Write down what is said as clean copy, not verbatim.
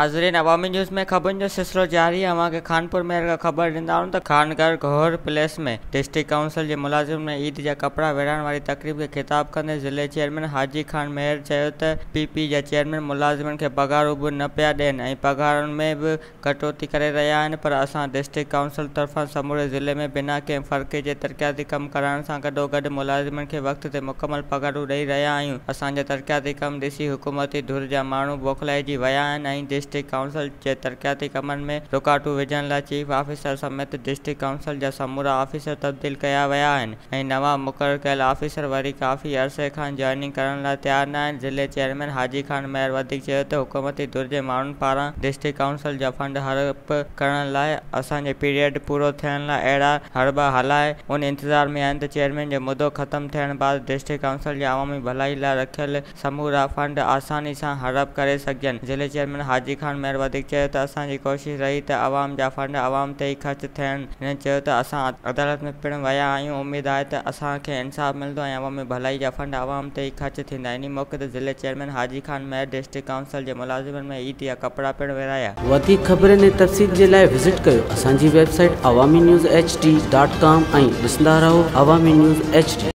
ناظرين عوامي نيوز ۾ خبرن جو سلسلو جاري اوهان کي خانپور مهر کان خبر ڏيندا آهيون ته خانڳڙهه گهور پليس ۾ ڊسٽرڪٽ ڪائونسل جي ملازمن ۾ عيد جا ڪپڙا ورهائڻ واري تقريب کي خطاب ڪندي ضلعي چيئرمين حاجي خان مهر چيو ته پي پي جا چيئرمين ملازمن کي پگهارون به نه پيا ڏين ۽ پگهارن ۾ به ڪٽوتي ڪري رهيا آهن پر اسان ڊسٽرڪٽ ڪائونسل طرفان سموري ضلعي ۾ بنا ڪنهن فرق جي ترقياتي ڪم ڪرائڻ سان گڏوگڏ ملازمن کي وقت تي مڪمل پگهارون ڏئي رهيا آهيون اسان جا ترقياتي ڪم ڏسي حڪومتي ڌر جا ماڻهو بوکلائجي ويا آهن ۽ ڊسٽرڪٽ ڪائونسل جي ترقياتي ڪمن ۾ رڪاوٽون وجهڻ لاء چيف آفيسر سميت ڊسٽرڪٽ ڪائونسل جا سمورا آفيسر تبديل ڪيا ويا آهن ۽ نوان مقرر ڪيل آفيسر وري ڪافي عرصي کان جوائننگ ڪرڻ لاء تيار نه آهن. ضلعي چيئرمين حاجي خان مهر وڌيڪ چيو ته حڪومتي ڌر جي ماڻهن پاران ڊسٽرڪٽ ڪائونسل جا فنڊ هڙپ ڪرڻ لاء اسان جي پيريڊ پورو ٿيڻ لاء اهڙا حربا هلائي ان انتظار ۾ آهن ته چيئرمين جو مدو ختم ٿيڻ بعد ڊسٽرڪٽ ڪائونسل جا عوامي ڀلائي لاء رکيل سمورا فنڊ آساني سان هڙپ ڪري سگهجن. ضلعي چيئرمين حاجي خان مهر وڌيڪ چيو ته اسان جي ڪوشش رهي ته عوام جا فنڊ عوام تي ئي خرچ ٿين. هن چيو ته اسان عدالت ۾ پڻ ويا آهيون اميد آهي ته اسان کي انصاف ملندو ۽ عوامي ڀلائي جا فنڊ عوام تي ئي خرچ ٿيندا. انهي موقعي تي ضلعي chairman Haji Khan Mehar district council جي ملازمن ۾ عيد جا ڪپڙا پڻ ورهايا. وڌيڪ خبرن ۽ تفصيل جي لاء وزٽ ڪيو اسان جي website Awami news H D dot com ۽ ڏسندا رهو عوامي نيوز ايڇ ڊي.